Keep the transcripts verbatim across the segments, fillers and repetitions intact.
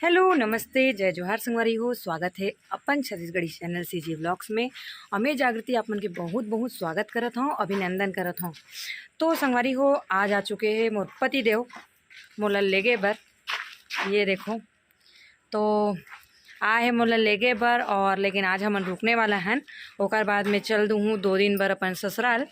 Hello, नमस्ते, जय जोहार संगवारी हो। स्वागत हे अपन छत्तीसगढ़ी चैनल सीजी व्लॉग्स में। अउ मैं जागृति आप मन के बहुत बहुत स्वागत करत हौं, अभिनंदन करत हौं। तो संगवारी हो, आज आ चुके हे मोर पति देव मोला लेगे बर। ये देखो, तो आ हे मोला लेगे बर, और लेकिन आज हमन रुकने वाला हन, ओकर बाद में चल दूहूँ दो दिन बर अपन ससुराल।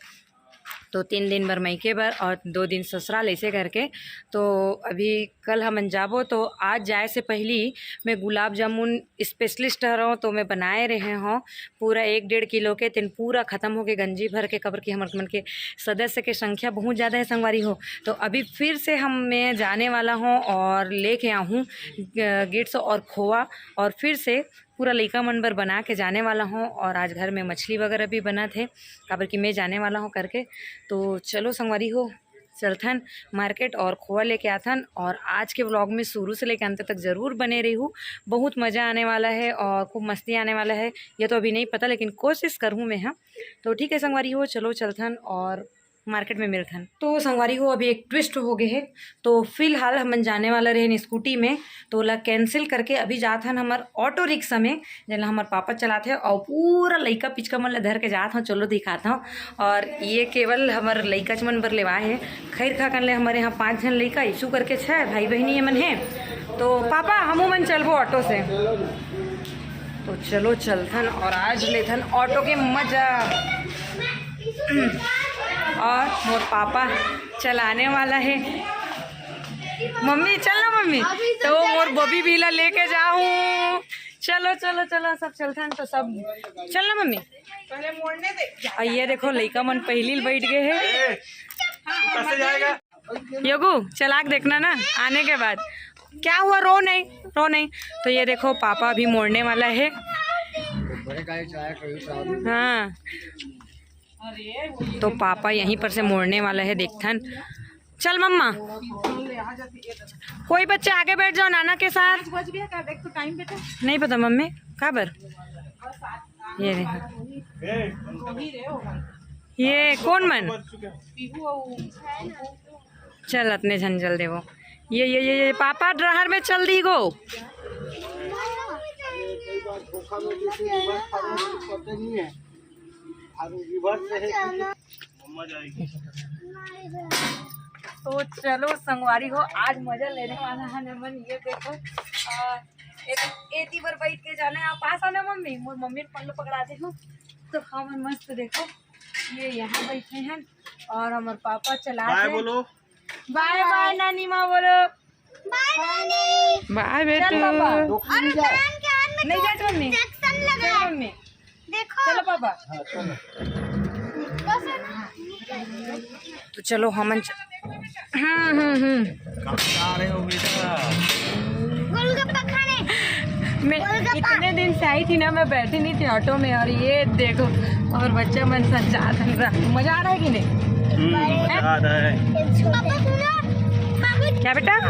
तो तीन दिन बर मइके बर और दो दिन ससुराल, ऐसे करके। तो अभी कल हमन जाबो, तो आज जाए से पहली मैं गुलाब जामुन स्पेशलिस्ट हरौं, तो मैं बनाए रहे हौं पूरा एक डेढ़ किलो के, तेन पूरा खत्म होके गंजी भर के, काबर कि हमर मन के सदस्य के संख्या बहुत ज़्यादा है संगवारी हो। तो अभी फिर से हम, मैं जाने वाला हौं और लेके आहूँ गिट्स और खोआ, और फिर से पूरा लइका मन बर बना के जाने वाला हौं। और आज घर में मछली वगैरह भी बनत हे, काबर कि मैं जाने वाला हौं करके। तो चलो संगवारी हो, चलथन मार्केट और खोआ लेके आथन। और आज के व्लॉग में शुरू से लेके अंत तक जरूर बने रहिहू, बहुत मज़ा आने वाला है और खूब मस्ती आने वाला है। ये तो अभी नहीं पता, लेकिन कोशिश करहूँ मैं, हाँ। तो ठीक है संगवारी हो, चलो चलथन और मार्केट में मिलथन। तो संगवारी हो, अभी एक ट्विस्ट हो गए है, तो फिलहाल हमन जाने वाला रहेन स्कूटी में, तो ओला कैंसिल करके अभी जात हन हमर ऑटो रिक्शा में, जेला हमर पापा चलाथे, और पूरा लइका पिचका मन ला धर के जात हौं। चलो दिखात हौं। और ये केवल हमर लइकाच मन बर लेवाए हे। खैर खा कन ले हमर यहाँ पाँच झन लइका, ईशु करके छह भाई बहिनी ये मन हे। तो पापा, हमू मन चलबो ऑटो से। तो चलो चलथन और आज लेथन ऑटो के मजा। और मोर पापा चलाने वाला है। मम्मी, चल ना मम्मी। तो मोर बबी भी ला लेके जाऊँ। चलो, चलो, चलो, सब चलथन तो सब। चल ना मम्मी। और ये देखो, लइका मन पहली बैठ गए हैं। योगू, चला के देखना ना आने के बाद। क्या हुआ? रो नहीं, रो नहीं। तो ये देखो, पापा अभी मोड़ने वाला है। हाँ, तो पापा यहीं पर से मोड़ने वाला है, देखथन। चल मम्मा, कोई बच्चे आगे बैठ जाओ नाना के साथ। नहीं पता मम्मी, काबर? ये देखो, ये कौन मन? चल, अतने झन चल देवो। ये, ये, ये, ये पापा डहर में चल दी गो। तो चलो संगवारी हो, आज मजा लेने वाला है नमन। ये देखो, आ, एक एती पर बैठ के जाना है। आप पास आना मम्मी, मोर मम्मी के पल्लू पकड़ा दे हूँ। तो हम मस्त देखो, ये यहाँ बैठे हैं और हमर पापा चला बाय बोलो। बाय बाय नानी माँ बोलो। बाय नानी। बाय बेटू। चल पापा। और नान के हाथ में नहीं जात मम्मी। इंजेक्शन लगा चल है। मम्मी। देखो। चलो पापा। तो चलो हमन च-, हम्म, हम्म, हम्म। कहाँ जा रहे हो बेटा? गोलगप्पा खाने। मैं गोलगप्पा। इतने दिन से आई थी ना, मैं बैठी नहीं थी ऑटो में, और ये देखो, और बच्चा मन साथ जा रहा है। मजा आ रहा है कि नहीं? हम्म, मजा आ रहा है। पापा सुनो, पापा क्या बेटा? जो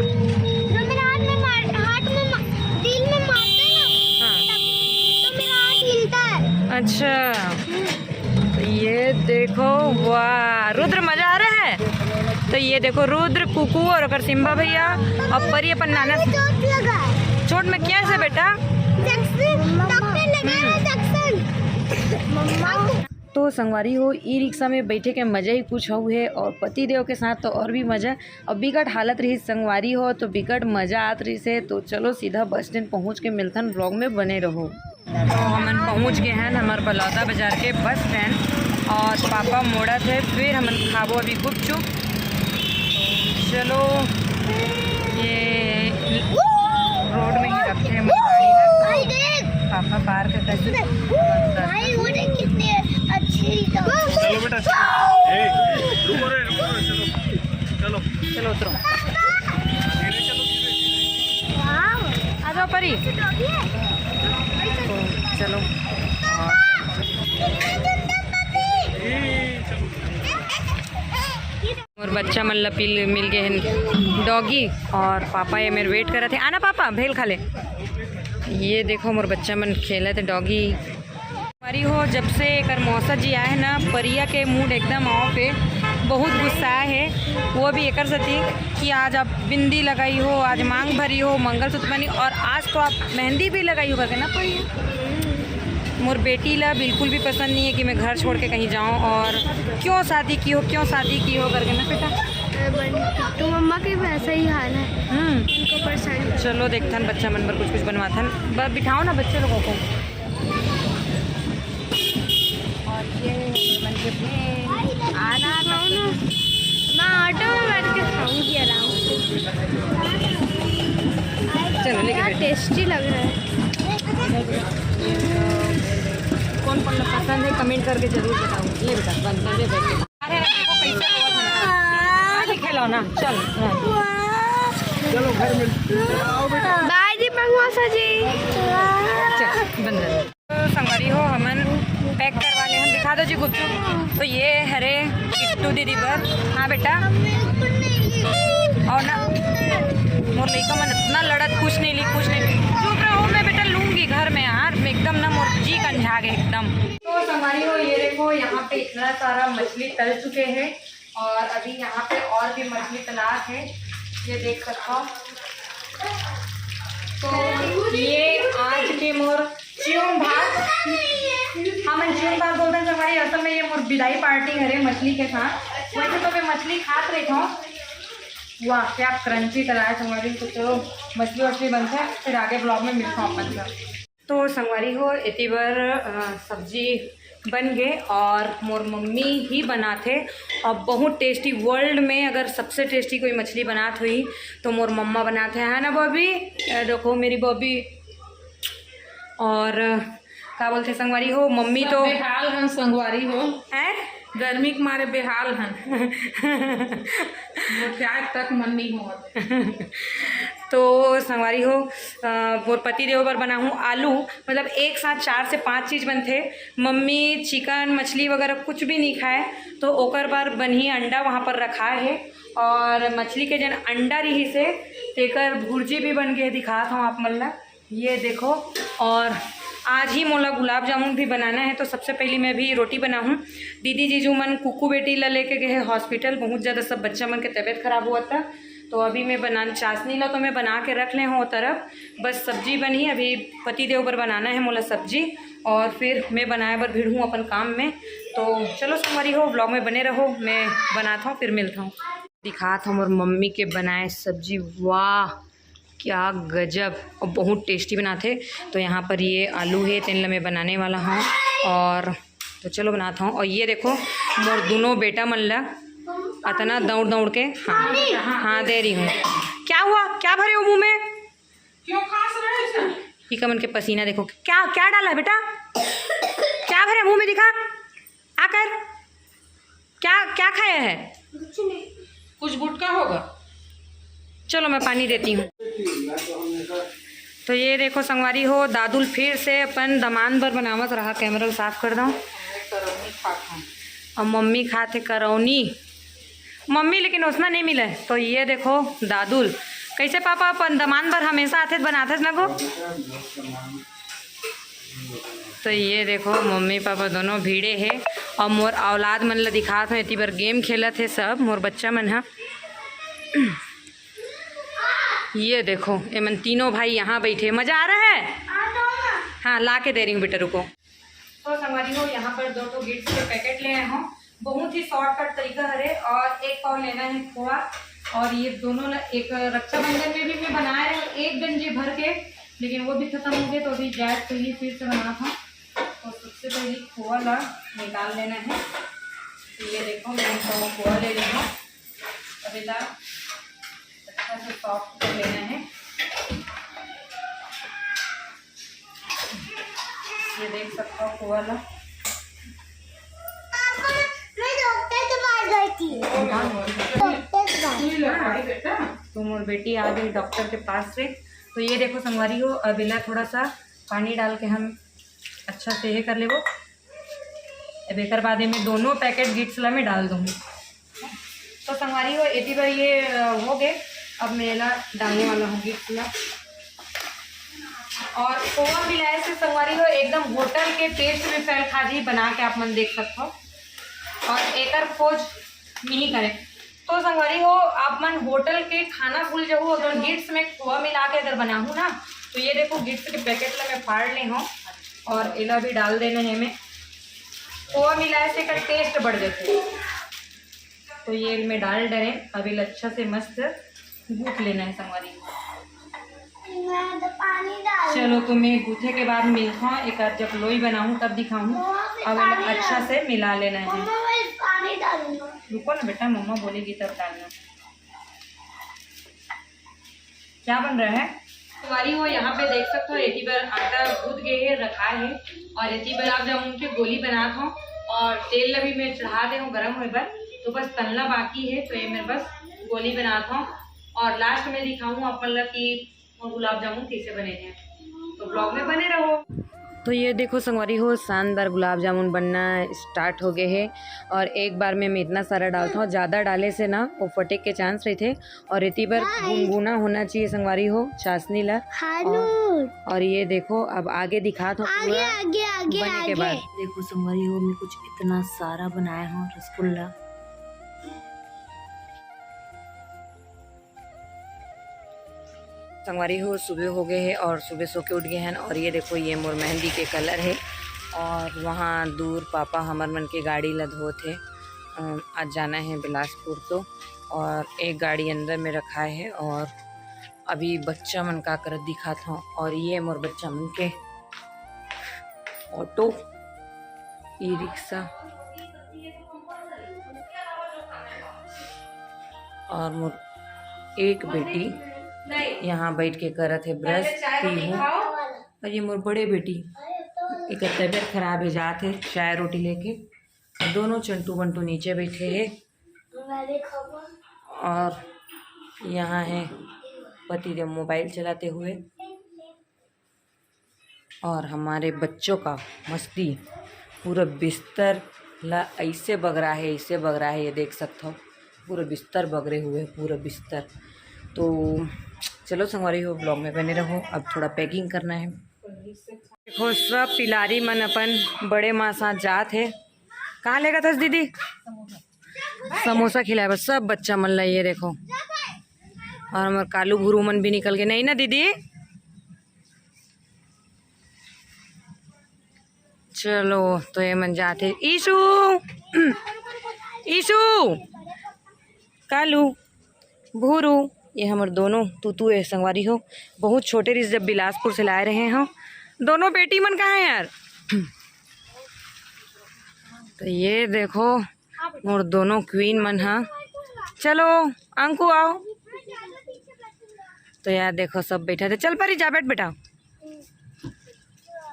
मेरे हाथ में मार, हाथ में मा-, दिल में मारते हैं ना, हाँ। तब तो मेरा हाथ हिलता है। अच्छा। तो ये देखो, वाह, रुद्र मजा आ रहा है। तो ये देखो, रुद्र, कुकू और ओकर सिम्बा भैया और परी अपन नाना। चोट लगा है। चोट में क्या है बेटा? जैक्सन, डॉक्टर लगा है जैक्सन। तो संगवारी हो, ई रिक्शा में बैठे के मजा ही कुछ अउ है, और पति देव के साथ तो और भी मजा। अब बिकट हालत रही संगवारी हो, तो बिकट मजा आत रही से। तो चलो सीधा बस स्टैंड पहुँच के मिलथन, व्लॉग में बने रहो। तो हमन पहुंच गए हैं हमारे बलौदा बाजार के बस स्टैंड, और पापा मोड़त हे, फिर हमन खाबो अभी गुपचुप। चलो, ये रोड में ही रखते हैं गाड़ी। पापा पार्क कर। भाई, वो देख कितने अच्छी। चलो बेटा, ए, रुको रे, रुको रे, चलो, चलो। चलो उतरो। आ जाओ परी। तो चलो। और बच्चा मन ला पिल मिल गए हैं डॉगी, और पापा ये मेरे वेट करत हे। आना पापा, भेल खा ले। ये देखो मोर बच्चा मन खेलत हे डॉगी। हमारी हो, जब से एकर मौसा जी आए हैं ना, परिया के मूड एकदम ऑफ है। बहुत गुस्सा है वो भी एकर सेती कि आज आप बिंदी लगाई हो, आज मांग भरी हो, मंगलसूत्र पहनी, और आज तो आप मेहंदी भी लगाई हो करके ना पड़ी। मोर बेटी ला बिल्कुल भी पसंद नहीं है कि मैं घर छोड़ के कहीं जाऊँ, और क्यों शादी की हो, क्यों शादी की हो करके ना बेटा। तो मम्मा के भी ऐसा ही हाल है। हम्म। उनको परेशानी। चलो देखथन बच्चा मन बर कुछ कुछ बनवाथन। ब- बिठाओ ना बच्चे लोगों को। और ये मन के भेल। आना खाओ ना। मैं ऑटो में बैठ के खाऊंगी आराम से। चलो लेके क्या बैठो। टेस्टी लग रहा है। कौन कौन लोग पसंद है कमेंट करके जरूर बताओ। ले बेटा बंद कर दे बैठ के। अरे देखो कैसे रोल है। अरे खिलौना चल। हाँ। चलो घर में आओ बेटा। बाय दीपक मौसा जी। चल बंद कर। तो संगवारी हो हमन पैक करवा ले हन। दिखा दो जी गुपचुप। तो ये हरे किट्टू दीदी बर। हाँ बेटा। और ना मोर लइका मन इतना लड़त कुछ नहीं ली कुछ नहीं ली। चुप रहो मैं बेटा लूंगी घर में यार। मैं एकदम ना मोर जी कंझा गए एकदम। तो संगवारी हो ये देखो यहाँ पे इतना सारा मछली तल चुके हैं और अभी यहाँ पे और भी मछली तलाश है। ये देख सकते हो। तो ये आज के मोर चिउन भात। हमन चिउन भात बोलथन संगवारी। असल में ये मोर बिदाई पार्टी हरे मछली के साथ। वैसे तो मैं मछली खात रहिथंव। वाह क्या क्रंची तलाश संगवारी। तो चलो मछली वछली बनथे फिर आगे ब्लॉग में मिलथंव अपन सब। तो संगवारी हो एती बर अ, सब्जी बन गे और मोर मम्मी ही बनाथे। और बहुत टेस्टी वर्ल्ड में अगर सबसे टेस्टी कोई मछली बनात होही तो मोर मम्मा बनाथे है ना बॉबी। अ, देखो मेरी बॉबी। और अ, का बोलथे संगवारी हो मम्मी तो बेहाल हन संगवारी हो। हैं। गर्मी के मारे बेहाल हन। गोठियाए तक मन नहीं होवत। तो संगवारी हो अ, मोर पति देव बर बनाहूँ आलू। मतलब एक साथ चार से पाँच चीज बनथे। मम्मी चिकन मछली वगैरह कुछ भी नहीं खाए तो ओकर बर बनही अंडा वहाँ पर रखा है। और मछली के जन अंडा रही से तेकर भुर्जी भी बन के दिखात हूँ आप मन ला। ये देखो। और आज ही मोला गुलाब जामुन भी बनाना है तो सबसे पहले मैं भी रोटी बनाहूँ। दीदी जीजू मन कुकू बेटी ला लेके गए हैं हॉस्पिटल। बहुत ज़्यादा सब बच्चा मन के तबीयत खराब हुआ था तो अभी मैं बना चाशनी ला तो मैं बना के रख ले हूँ तरफ। बस सब्जी बनी अभी पति देव बर बनाना है मोला सब्जी। और फिर मैं बनाए बर भिड़हूँ अपन काम में। तो चलो संगवारी हो ब्लॉग में बने रहो। मैं बनाता हूँ फिर मिलता हूँ। दिखात हूँ मोर मम्मी के बनाए सब्जी। वाह क्या गजब। और बहुत टेस्टी बनाथे। तो यहाँ पर ये आलू है तेन ला मैं बनाने वाला हूँ। और तो चलो बनाता हूँ। और ये देखो मोर दोनों बेटा मन ला अतना दौड़ दौड़ के। हाँ हाँ दे रही हूँ। क्या हुआ क्या भरे हो मुँह में। क्यों खास रहे हैं? इका मन के पसीना देखो क्या क्या डाला है बेटा। क्या भरे मुँह में दिखा आकर। क्या क्या खाया है। कुछ गुटका होगा। चलो मैं पानी देती हूँ। तो ये देखो संगवारी हो दादुल फिर से अपन दमान बर बनावत रहा। कैमरा साफ कर दो। मैं करौनी खात हूँ। और मम्मी खात है करौनी। मम्मी लेकिन ओसना नहीं मिले। तो ये देखो दादुल कैसे पापा अपन दमान बर हमेशा आथे बनाथे ना गो। तो ये देखो मम्मी पापा दोनों भिड़े है। और मोर औलाद मन ला दिखात हूँ एती बर गेम खेलत है सब मोर बच्चा मन ह। ये देखो एमन तीनों भाई यहाँ बैठे मजा आ रहा है। हाँ ला के दे रही हूँ बेटा रुको। तो संगवारी हो यहाँ पर दो ठो गिट्स के पैकेट ले आए हूँ। बहुत ही शॉर्टकट तरीका हरे। और एक पाव लेना है खोआ। और ये दोनों ल- एक रक्षाबंधन में भी मैं बनाए रहे एक गंजी भर के लेकिन वो भी खत्म हो गए तो अभी गैस पे ही फिर से बनात हूँ। तो सबसे पहले खोआ ला निकाल लेना है। तो ये देखो मैं तो खोआ ले रही हूँ। अब इला अच्छा से सॉफ्ट कर लेना है। ये देख सकते हो खोआ ला। मैं डॉक्टर के पास गई थी। डॉक्टर के पास। सुई लगवाई बेटा। तो मोर बेटी आ गई डॉक्टर के पास से। तो ये देखो संगवारी हो अब इला थोड़ा सा पानी डाल के हम अच्छा से ये कर लेबो। अब एक बाद में दोनों पैकेट गिट्स ला मैं डाल दूंगी। तो संगवारी हो एती बार ये अ, हो गए। अब मैं एला डालने वाला हूँ गिट्स ला। और खोआ मिलाए से संगवारी हो एकदम होटल के टेस्ट में फैल खा जी बना के आप मन देख सकते हो। और एकर खोज नहीं करे। तो संगवारी हो, आप मन होटल के खाना भूल जाहू, अगर गिट्स में खोवा मिला के अगर बनाहू ना, तो ये देखो गिट्स के पैकेट ला मैं फाड़ ले हूँ और एला भी डाल देना है में। खोवा मिलाए से एकर टेस्ट बढ़ जाते। तो ये मैं डाल डरे, अब एला अच्छा से मस्त गूंथ लेना है संगवारी। मैं तो पानी डाल चलो, तो मैं गूंथे के बाद मिलता हूँ, एक आध जब लोई बनाऊँ तब दिखाऊँ। मम्मा, फिर अब एला पानी अच्छा डाल। से मिला लेना है। मम्मा, मैं पानी डालूंगा। रुको ना बेटा, मम्मा बोलेगी तब डालना। क्या बन रहा है? संगवारी हो, यहाँ पे देख सकते हो, एती बर आटा गूंथ गए है, रखा है। और एती बर गुलाब जामुन के गोली बनात हूँ और तेल ला भी मैं चढ़ा दे हूँ गरम होए बर। तो बस तलना बाकी है, तो ये मेरे बस गोली बनात हूँ और लास्ट में दिखाऊँ आप मन ला कि मोर गुलाब जामुन कैसे बने हैं। तो ब्लॉग में बने रहो। तो ये देखो संगवारी हो, शानदार गुलाब जामुन बनना स्टार्ट हो गए है। और एक बार में मैं इतना सारा डालता हूँ, ज़्यादा डाले से ना वो फटे के चांस रहते। और एती बर Guys। गुनगुना होना चाहिए संगवारी हो चाशनी ला। और, और ये देखो, अब आगे दिखात हूँ आगे, पूरा आगे, आगे, बने के आगे। बाद। देखो संगवारी हो, मैं कुछ इतना सारा बनाया हूँ रसगुल्ला। संगवारी हो, सुबह हो गए है और सुबह सो के उठ गए हैं। और ये देखो, ये मोर मेहंदी के कलर है। और वहाँ दूर पापा हमर मन के गाड़ी ला धोत है। अम, आज जाना है बिलासपुर तो। और एक गाड़ी अंदर में रखा है और अभी बच्चा मन का करत दिखात हूँ। और ये मोर बच्चा मन के ऑटो, ई रिक्शा और मोर एक बेटी यहाँ बैठ के करत है ब्रश, पीहू। और ये मोर बड़े बेटी, एक तबीयत खराब है, जात है चाय रोटी लेके। दोनों चंटू बंटू नीचे बैठे है। और यहाँ है पतिदेव मोबाइल चलाते हुए। और हमारे बच्चों का मस्ती, पूरा बिस्तर ला ऐसे बगरा है, ऐसे बगरा है, ये देख सकते हो, पूरा बिस्तर बगरे हुए है, पूरा बिस्तर। तो चलो संगवारी हो, ब्लॉग में बने रहो। अब थोड़ा पैकिंग करना है। देखो, सब पिलारी मन अपन बड़े माँ साथ जात है। कहाँ लेगत हस दीदी? समोसा खिलाए बर सब बच्चा मन ला। ये देखो, और हमर कालू भुरू मन भी निकल के, नहीं ना दीदी? चलो, तो ये मन जाते। ईशु, ईशु, कालू, भुरू, ये हमर दोनों तूतू है संगवारी हो। बहुत छोटे रिस जब बिलासपुर से लाए रहे हो। दोनों बेटी मन कहाँ है यार? तो ये देखो, मोर दोनों क्वीन मन हा। चलो अंकु, आओ। तो यार देखो, सब बैठा थे। चल परी, जा बैठ बेटा।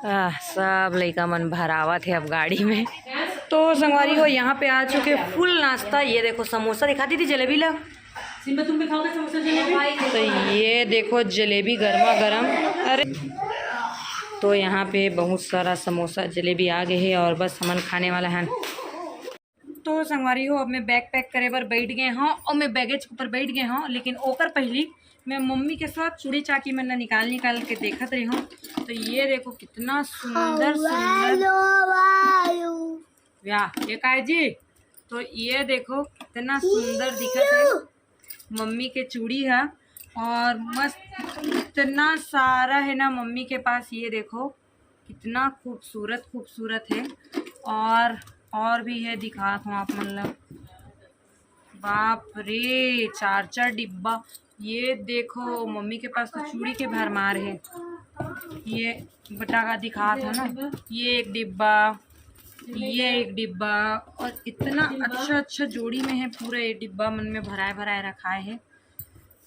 आह, सब लइका मन भरावत है अब गाड़ी में। तो संगवारी हो, यहाँ पे आ चुके फुल नाश्ता। ये देखो, समोसा दिखा दीदी, जलेबी ला। सिम्बा, तुम भी खाओगे समोसा जलेबी? तो ये देखो, जलेबी गर्मा गर्म। अरे, तो यहाँ पे बहुत सारा समोसा जलेबी आ गए है और बस हमन खाने वाला है। तो संगवारी हो, अब मैं बैग पैक करे बर बैठ गए हूँ और मैं बैगेज के ऊपर बैठ गए हूँ, लेकिन ओकर पहली मैं मम्मी के सब चूड़ी चाकी मन ला निकाल निकाल के देखत रही हूँ। तो ये देखो, कितना सुंदर सुंदर। वाह, ये काय जी? तो ये देखो, कितना सुंदर दिखत है मम्मी के चूड़ी है। और मस्त इतना सारा है ना मम्मी के पास। ये देखो, कितना खूबसूरत खूबसूरत है। और और भी है, दिखात हूँ आप मन ला। बाप रे, चार चार डिब्बा। ये देखो, मम्मी के पास तो चूड़ी के भरमार है। ये बटाका दिखात है ना, ये एक डिब्बा, ये एक डिब्बा, और इतना अच्छा अच्छा जोड़ी में है। पूरा ये डिब्बा मन में भराए भराए रखाए है।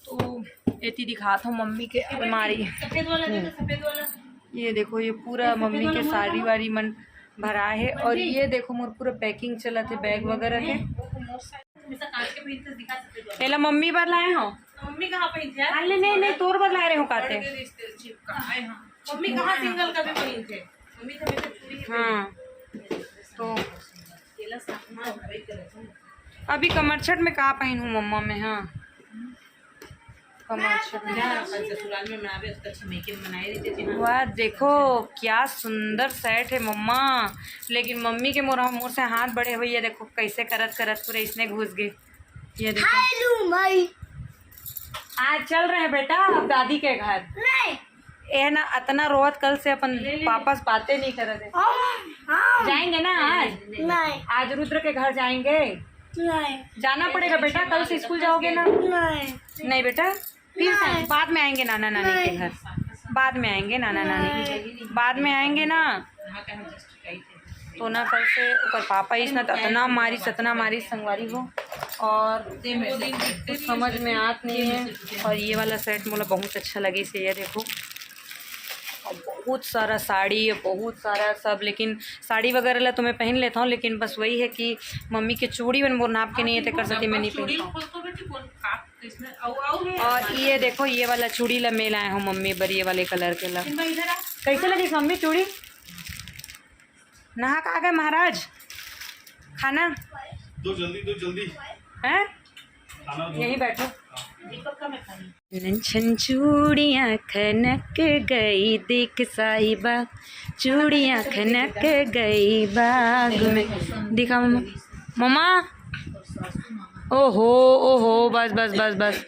तो एती दिखात हूँ मम्मी के अलमारी। सफेद वाला देखो, सफेद वाला। ये देखो, ये पूरा मम्मी के साड़ी वाड़ी मन भरा है। और ये देखो, मोर पूरा पैकिंग चलत है, बैग वगैरह के। हमेशा कांच के पहनते दिखा सफेद वाला। एला मम्मी बर लाए हो? मम्मी कहाँ पहनते हैं? अरे नहीं नहीं, तोर बर लाए रहे हो काते। बर्थडे रिश्ते चिपका आए हम। मम्मी कहाँ सिंगल कभी पहनते? मम्मी तो हमेशा पूरी के हाँ। तो केला साथ में भाई कलर। अभी कमरछट में का पहनूँ मम्मा मैं? हाँ, कम अच्छा। जा, अपन ससुराल में मनावे, उसका अच्छा मेकअप बनाए रहिथे जी, हाँ। वाह, देखो क्या सुंदर सेट है मम्मा। लेकिन मम्मी के मोर, मोर से हाथ बड़े हुए, ये देखो कैसे करत करत पूरे इसने घुस गए। ये देखो। हेलो माई। आज चल रहे हैं बेटा अब दादी के घर। नहीं। ए ना, अतना रोवत कल से अपन ले, ले, ले। पापा से बातें नहीं करत है। हाँ, हाँ। जाएंगे ना आज? नहीं। आज रुद्र के घर जाएंगे। नहीं। जाना पड़ेगा बेटा, कल से स्कूल जाओगे ना? नहीं। नहीं बेटा, फिर से नहीं। बाद में आएंगे नाना नानी के नहीं। घर, बाद में आएंगे नाना नानी के, नहीं। बाद में आएंगे ना। तो ना कल से ओकर पापा इसने अतना मारिस, अतना मारिस संगवारी हो, और कुछ समझ में आत नहीं है। और ये वाला सेट मोला बहुत अच्छा लगिस, ये देखो, और बहुत सारा साड़ी है, बहुत सारा सब, लेकिन साड़ी वगैरह ला तो मैं पहन लेता हूँ, लेकिन बस वही है कि मम्मी के चूड़ी मन मोर नाप के नहीं है, तेकर सेती मैं नहीं पहनता हूँ। और ये देखो, ये वाला चूड़ी ला मैं लाए हूँ मम्मी बर, ये वाले कलर के ला। कैसे लगिस मम्मी चूड़ी? नहा के आ गए महाराज, खाना दो जल्दी, दो जल्दी। हैं? खाना दो। यहीं बैठो। नन छन चूड़ियाँ खनक गई, देख साहिबा, चूड़ियाँ खनक गई बाग में। दिखा मम्मा, मम्मा। ओहो, ओहो, बस, बस, बस, बस।